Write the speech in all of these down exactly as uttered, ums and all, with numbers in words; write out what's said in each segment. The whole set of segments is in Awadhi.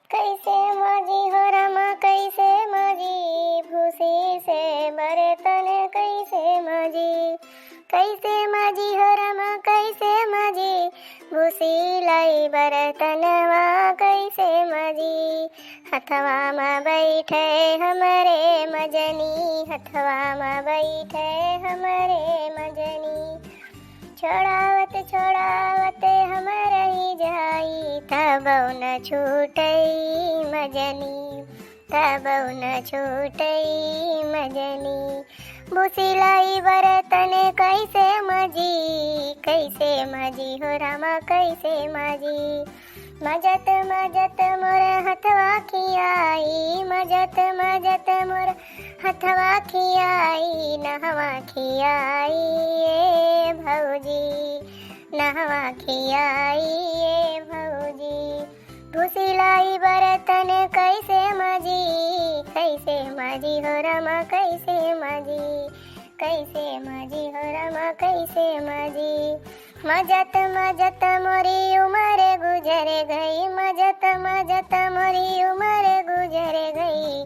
कैसे माजी हो रामा, कैसे माजी, भूसी से बर्तन कैसे माजी, कैसे माजी हो रामा, कैसे माजी, भूसी लाई बर्तनवा कैसे माजी। हथवा मा बैठे हमरे मजनी, हथवा मा बैठे हमरे मजनी। छोड़ावत छोड़ावत हम रही जाई, तबौ न छूटई मजनी, तबौ न छूटई मजनी। भूसी लाई बर्तन कैसे माजी, कैसे माजी हो रामा, कैसे माजी। मजत मजत मोर हथवा खियाई, मजत मजत मोर हथवा खियाई, नहवा खियाई ए भौजी, नहवा खियाई ए भौजी। भूसी लाई बर्तन कैसे माजी, कैसे माजी हो रामा, कैसे माजी, कैसे माजी हो रामा, कैसे माजी। मजत मजत मोरी उमर गुजर गई, मजत मजत मोरी उमर गुजर गई।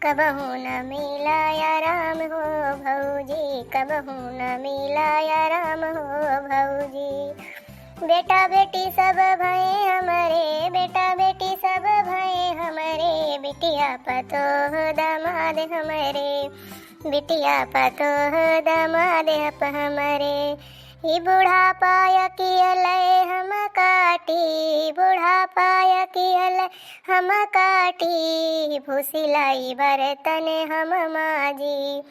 कबहू न मिला आराम हो भौजी, कबहू न मिला आराम हो भौजी। बेटा बेटी सब भए हमरे, बेटा बेटी सब भए हमरे, बिटिया पतोह दामाद हमरे, बिटिया पतोह दामाद अब हमरे। ई बुढ़ापा अकियल हम काटी, बुढ़ापा अकियल हम काटी। भूसी लाई बर्तन हम माजी,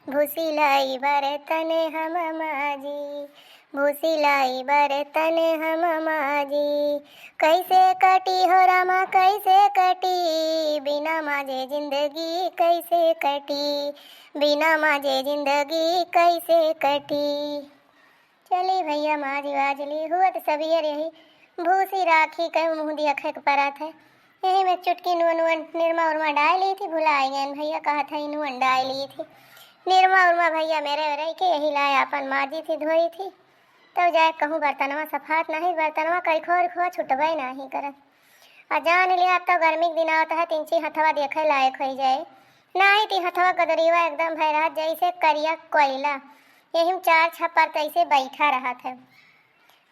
भूसी लाई बर्तन हम माजी, भूसी लाई बर्तन हम माजी। कैसे कटी हो रामा, कैसे कटी, बिना माजे जिंदगी कैसे कटी, बिना माजे जिंदगी कैसे कटी। चली भइया, माज वाज ली, हुआ त सबियर यही भूसी राखी कहूँ मुँह दिया खेक परत है। यही में चुटकी नून वून निरमा उरमा डाल ली थी, भुलाई गएन भइया, कहत है नून डाल ली थी। निरमा उरमा भइया मेरे रह के यही लाए आपन माजी थी, धोई थी। तब जाए कहूँ बर्तनवा सफात नाही, बर्तनवा कई खोर खोआ छुटबे नाही करत। आ जान लिया, अब तो गर्मी के दिन आवत है, तिनची हथवा देखे लायक होई जाए। नाही ती हथवा गदरीवा एकदम भय रहत जैसे करिया कोयला। यही में चार छप्पर तैसे बैठा रहत है।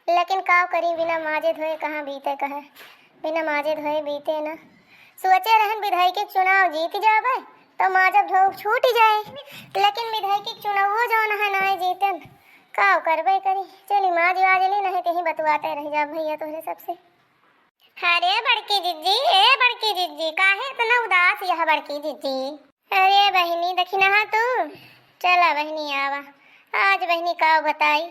लेकिन काव करी, बिना माजे धोए कहाँ बीते कहे, बिना माजे धोए बीते ना। सोचे रहन विधायकी के चुनाव जीत जाबे तो माजब धोब छूट जाए, लेकिन विधायकी के चुनावो जौन है नाय जीतन, काव करबे करी। चली माज वाज ली, नहीं कहीं बतुआते रह जा भइया तोहरे सबसे। अरे बड़की जिज्जी, ए बड़की जिज्जी, काहे इतना उदास यह बड़की जिज्जी? अरे बहिनी, देखी ना तू, चला बहिनी आवा। आज बहिनी काव बताई,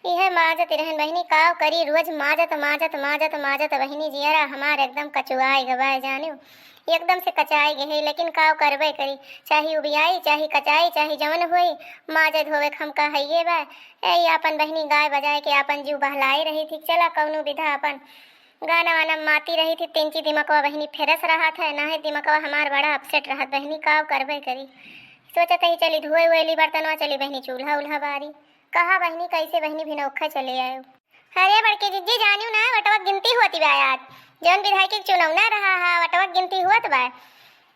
इहे माजत रहन बहिनी, काव करी, रोज माजत, माजत, माजत, माजत बहिनी, जियरा हमार एकदम कचुआई गवाए जानियो, एकदम से कचाई गए है, लेकिन काव करबे करी, चाहे उबियाई, चाहे कचाई, चाहे जवन होई, माजे धोवे के हमका हइये बा। ए, आपन बहिनी गाय बजाए के आपन जीव बहलाए रही थी, चला कौनो विधा आपन गाना वाना माती रही थी, तिनची दिमकवा बहिनी फेरस रहत है, नाहे दिमकवा हमार बड़ा upset रहत बहिनी, काव करबे करी। सोचत ही चली धोए उए ली बर्तनवा, चली बहिनी चूल्हा उल्हा बारी। कहा बहिनी, कैसे बहिनी भिनौखा चले आयो? अरे बड़की जिज्जी, जानियो ना, वटवा गिनती होती बा आज, जौन विधायकी के चुनौना रहा हा, वटवा गिनती होत बा।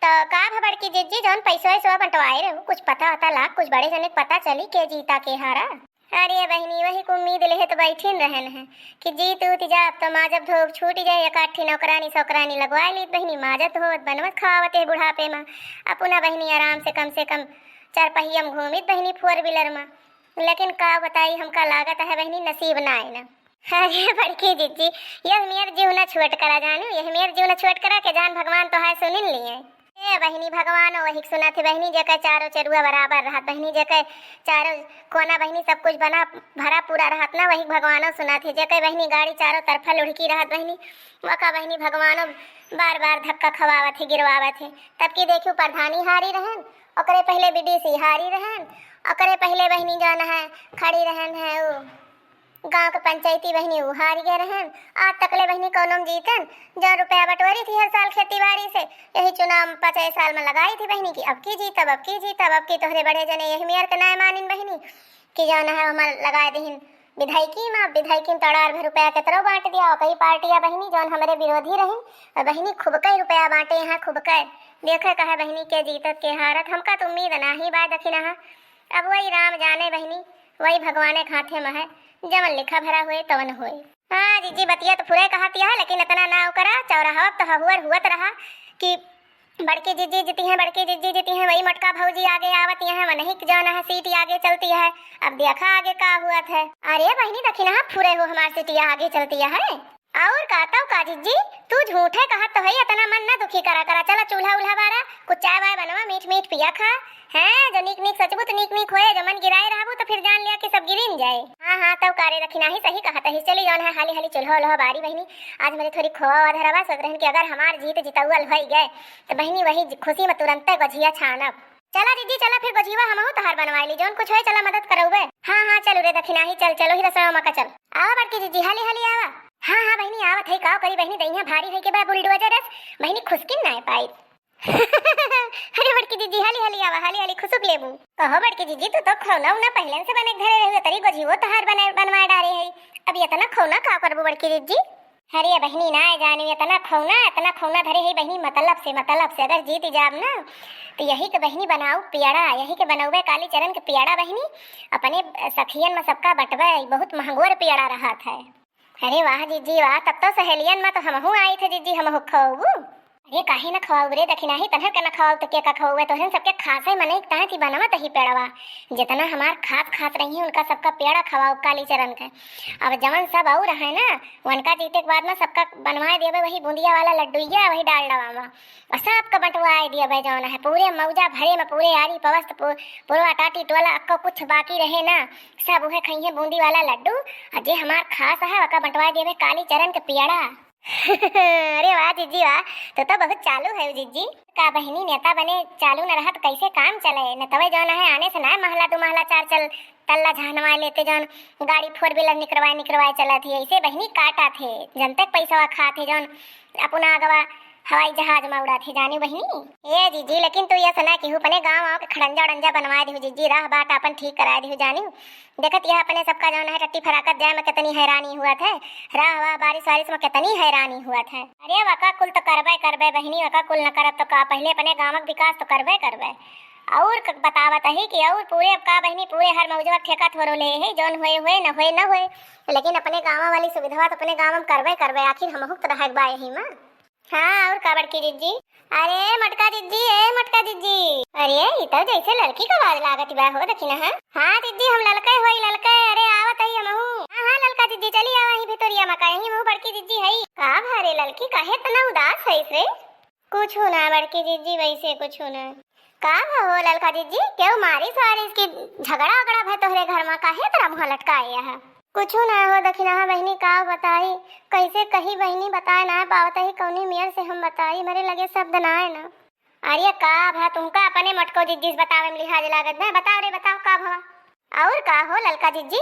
तो का भा बड़की जिज्जी, जौन पैसवा वैसवा बंटवाए रहे, कुछ पता वता लाग, कुछ बड़े जने के पता चली के जीता के हारा? अरे बहिनी, वही को उम्मीद लेहे तो बैठिन रहन है कि जीत उत जाब तो माजब धोब छूट जाए, एक आठ ठे नौकरानी सौकरानी लगवाए लीत बहिनी, माजत धोवत बनवत खावत है बुढ़ापे में अपना बहिनी आराम से, कम से कम चार पहिया में घूमित बहिनी four wheeler में। लेकिन का बताई, हमका लागत है बहिनी नसीब ना है ना। अरे बड़की जिज्जी, यह मेर जीव न छुअट करा जानू, यह मेर जीव न छुअट करा के जान भगवान तो है सुनिन लिए। ए बहिनी, भगवानो वही के सुनत है बहिनी, जेकर चारों चरुआ बराबर रहत बहिनी, जेकर चारों कोना बहिनी सब कुछ बना भरा पूरा रहत ना, वही के भगवानो सुनत है। जेकर बहिनी गाड़ी चारों तरफा लुढ़की रहत बहिनी, वका बहिनी भगवानो बार बार धक्का खवावत है, गिरवावत है। तब की देखियो प्रधानी हारी रहन, ओकरे पहले बीडीसी हारी रहन, ओकरे पहले बहिनी जौन है खड़ी रहन है उ गाँव के पंचायती बहिनी उ हार गए रहन। आज तकले बहिनी कौनो में जीतन, जौन रुपया बटोरी थी हर साल खेती बाड़ी से, यही चुनाव में पाँच साल में लगाई थी बहिनी कि अब की जीतब, अब की जीतब, अब की तोहरे बड़े जने यही मेर के नाय मानिन बहिनी कि जौन है हमार लगाए दिहिन विधायकी मा, विधायकी मा तड़ार भर रुपया केतरो बाँट दिया, और कई पार्टिया बहिनी जौन हमरे विरोधी रही, और बहिनी खूब कई रुपया बाँटे हैं, खूब कई। देखे कहे बहिनी के जीतत के हारत, हमका तो उम्मीद नाही बा दखिनहा। अब वही राम जाने बहिनी, वही भगवाने के हाथे मा है, जवन लिखा भरा होए तवन होए। हाँ जिज्जी, बतिया तो फुरे कहतिया है, लेकिन इतना ना ओकरा, चौराहा तो हहुअर हुअत रहा कि बड़की जिज्जी जीती हैं, बड़की जिज्जी जीती हैं, वही मोटका भौजी आगे आवत हैं, वनही के जौन है सीट आगे चलती है। अब देखा आगे का हुआ थे। अरे बहिनी, दखिनहा फुरे हो, हमार सीटिया आगे चलती है। और का, तब का जिज्जी, तू झूठे कहत तो है, इतना मन ना दुखी करा करा। चला चूल्हा उल्हा बारा, कुछ चाय वाय बनवा, मीठ मीठ पिया खा। हैं, जो नीक नीक सचबू तो नीक नीक होए, जो मन गिराए रहबू तो फिर जान लिया कि सब गिरिन जाए। हाँ हाँ, तब का रे, दखिनहा ही सही कहत है। चली जौन है हाली हाली चूल्हा उल्हा बारी बहिनी, आज मेरे थोड़ी खोवा धरवा, सोच रहन कि अगर हमार जीत जितौल होई गए तो बहिनी वही खुशी मा तुरंते गोझिया छानब। चला जिज्जी, चला फिर गोझिया हमहू तहार बनवाई ली, जौन कुछ होए चला मदद करौबे। हाँ हाँ, चलू रे दखिनहा ही, चल चलो ही रसोई मा का चल। आवा बड़की जिज्जी, हाली हाली आवा। हाँ हाँ बहिनी, आवत है, काव करी बहिनी, दहिया भारी है के बा बुलडोजर अस, बहिनी खुसकिन ना पाई। अरे बड़की जिज्जी, हाली हाली आवा, हाली हाली खुसुक लेबू। कहो बड़की जिज्जी, तू तो खौना उना पहले से बने के धरे रही, तरी गोझियो तहार बने, बनवा डारे है, अब इतना खौना का करबू बड़की जिज्जी? अरे बहिनी ना जानी, इतना खौना, इतना खौना धरे है बहिनी, मतलब से, मतलब से। अगर जीत जाब ना तो यही के बहिनी बनाऊ पेड़ा, यही के बनौबे काली चरण के पेड़ा बहिनी, अपने सखियन मा सबका बंटबे, बहुत महंगोर पेड़ा रहत है। अरे वाह जिज्जी वाह, तब तो सहेलियन मा तो हमहू आई थे जिज्जी, हमहू खौबू। अरे काहे न खवाऊ रे दखिनहा ही, तनहर के न खवाऊ तो के का खवाऊ? तोहन सबके खासे मनई ताँय ती बनवा तही पेड़वा। जितना हमार खास खास रही हैं, उनका सबका पेड़ा खवाऊ काली चरण के। अब जवन सब और है ना, उनका जीते के बाद में सबका बनवाए देबे वही बूंदिया वाला लड्डूइया, वही डालडवा मा। और सबका बंटवाए देबे जवन है, पूरे मौजा भरे में पूरे आरी पवस्त पू-, पूरा टाटी टोला अक्को कुछ बाकी रहे ना, सब उहे खइहे बूंदी वाला लड्डू। और जे हमार खास है, ओका बंटवाए देबे काली चरण के पेड़ा। अरे वाह जिज्जी वाह, तू तो बहुत चालू है जिज्जी। का बहिनी, नेता बने चालू न रहत कैसे काम चले? नेतवे जौन है आने से ना महला दो महला चार चल तल्ला झहनवाए लेते, जौन गाड़ी four wheeler निकरवाए निकरवाए चलत ही, ऐसे बहिनी काटा थे, जनते के पैसवा खा थे, जौन अपना अगवा हवाई जहाज में उड़ा थे जानी बहिनी। ए जिज्जी, लेकिन तू ये सुना कि अपने गाँव आव के खड़ंजा उड़ंजा बनवाए दिहु जिज्जी, राह बाट अपन ठीक कराए दिहु जानी। देखत यह अपने सबका जौन है टट्टी फराकत जाए में कितनी हैरानी हुआ थे, राह वाह बारिश वारिश में कितनी हैरानी हुआ थे। अरे वका कुल तो करबे करबे बहिनी, वका कुल न करब तो का, पहले अपने गाँव के विकास तो करबे करबे। और क-, बतावत ही कि और पूरे अब का बहिनी, पूरे हर मौजवा ठेका थोरो ले है, जौन होए होए, न होए न होए, लेकिन अपने गाँव वाली सुविधा तो अपने गाँव में करबे करबे, आखिर हमहू तो रहे बा यही में। हाँ, और का बड़की जिज्जी? अरे मोटका जिज्जी, ए मोटका जिज्जी। अरे, ई तो जैसे ललकी का आवाज लागत बा हो, देखी ना, हाँ? हाँ जिज्जी, हम ललके होई, ललके। अरे आवत हई हमहू। हाँ, हाँ, ललका जिज्जी, चली आवा ही भितरिया मा, का यही हमहू बड़की जिज्जी हई। का भा रे ललकी, काहे इतना उदास हईस रे? कुछ ना बड़की जिज्जी, वैसे कुछ ना। का भा हो ललका जिज्जी, केहू मारिस वारिस की झगड़ा उगड़ा भा तोहरे घर मा, काहे तोरा मुँह लटकाए है? कुछु ना हो दखिनहा बहिनी, का बताई, कैसे कही बहिनी, बताए ना पावत ही, कौनी मेर से हम बताई, हमरे लगे शब्द ना है ना। अरे का भा, तुमका अपने मोटको जिज्जी से बतावे में लिहाज लागत बा, बताओ रे, बताओ का भवा। और का हो ललका जिज्जी,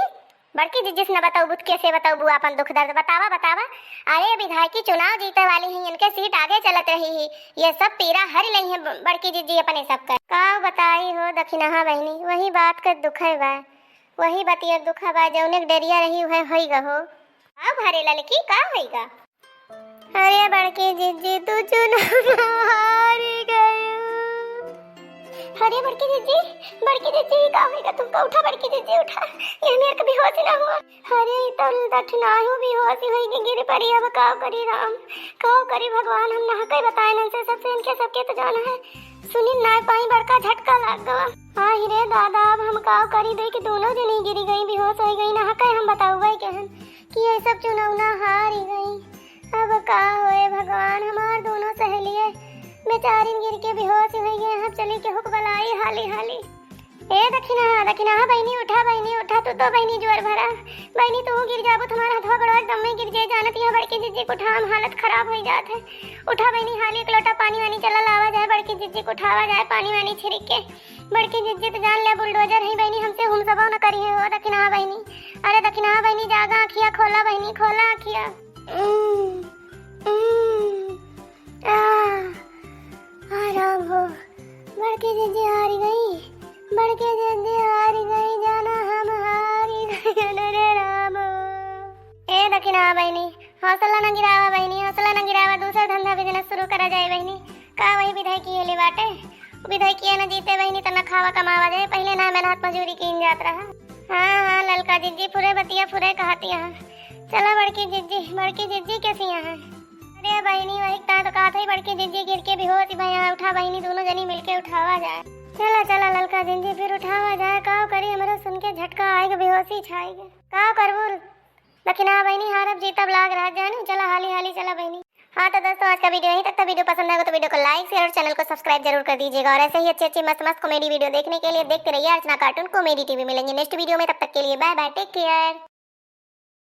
बड़की जिज्जी से न बताऊ बुत कैसे बताऊ बू अपन दुख दर्द, बतावा बतावा। अरे विधायकी चुनाव जीते वाली ही, इनके सीट आगे चलत रही ही, ये सब पीरा हर लई है ब-, बड़की जिज्जी अपने सब कर। का बताई हो दखिनहा बहिनी, वही बात के दुख है बा। वही बतिया दुख बा, जौने के डरिया रही, उहे होई गा हो। का भा रे ललकी, का होई गा? अरे बड़की जिज्जी, तू चुनाव हारी गयू। अरे बड़की जिज्जी, बड़की जिज्जी, का होई गा तुमका? उठा बड़की जिज्जी, उठा। ये मेर के बेहोश ना हुआ। अरे, ई तो दखिनहा ही बेहोश होई के गिर पड़ी। अब का करी राम, का करी भगवान, हम ना कई बताए नहीं से सबसे, इनके सबके तो जाना है। सुनी ना पाई, बड़का झटका लाग गवा। आहि रे दादा, अब हम का करी, देख दोनों जनी गिरी गई, बेहोश होई गई, ना कहे हम बताउबे के हन कि ये सब चुनौना हारी गई। अब का होए भगवान, हमार दोनों सहेलिए बेचारिन गिर के बेहोश होई गए। हम चली केहू के बलाई हाली हाली। ए दखिनहा, दखिनहा बहिनी उठा, बहिनी उठा, तू तो बहिनी जोर भरा। बहिनी तू गिर जाबू, तुम्हारा हथवा गोड़वा एकदम में गिर जाए, जानत यह बड़की जिज्जी के उठा, हम हालत खराब होई जात है। उठा बहिनी, हाली एक लोटा पानी वानी चला लावा जाए, बड़की जिज्जी के उठावा जाए, पानी वानी छिड़क के। बड़की जिज्जी तो जान ले बुलडोजर है बहिनी, हमसे हम सबो न करी है हो दखिनहा बहिनी। अरे दखिनहा बहिनी जागा, आँखिया खोला बहिनी, खोला आँखिया। उम, उम, आ, आ राम हो, बड़की जिज्जी हारी गई, बड़की जिज्जी हारी गई, जाना हम हारी गई, अरे रे राम। कि ना बहिनी, हौसला न गिरावा बहिनी, हौसला न गिरावा, दूसर धंधा business शुरू करा जाए बहिनी। का वही विधायकी हेले बाटे? विधायकी न जीते बहिनी, त न खावा कमावा जाए, पहिले ना मेहनत मजूरी कीन जात रहा। हाँ, हाँ, ललका जिज्जी फुरे बतिया फुरे कहतिया। चला बड़की जिज्जी, बड़की जिज्जी कैसी यहाँ? अरे बहिनी, वही ता तो कहत है, बड़की जिज्जी गिर के बेहोश ही भैया, उठा बहिनी, दोनों जनी मिलके उठावा जाए। चला, चला ललका जिज्जी, फिर उठावा जाए। का करी, हमरो सुन के झटका आएगा, बेहोशी छाएगा। का करबू? लेकिन हाँ बहिनी, हारब जीतब लाग रहा जानी। चला हाली हाली चला बहिनी। हाँ तो दोस्तों, आज का video यहीं तक था। Video पसंद आएगा तो video को like, share और channel को subscribe जरूर कर दीजिएगा। और ऐसे ही अच्छी अच्छी मस्त मस्त comedy video देखने के लिए देखते रहिए अर्चना Cartoon Comedy T V। मिलेंगे next video में, तब तक के लिए bye bye, take care।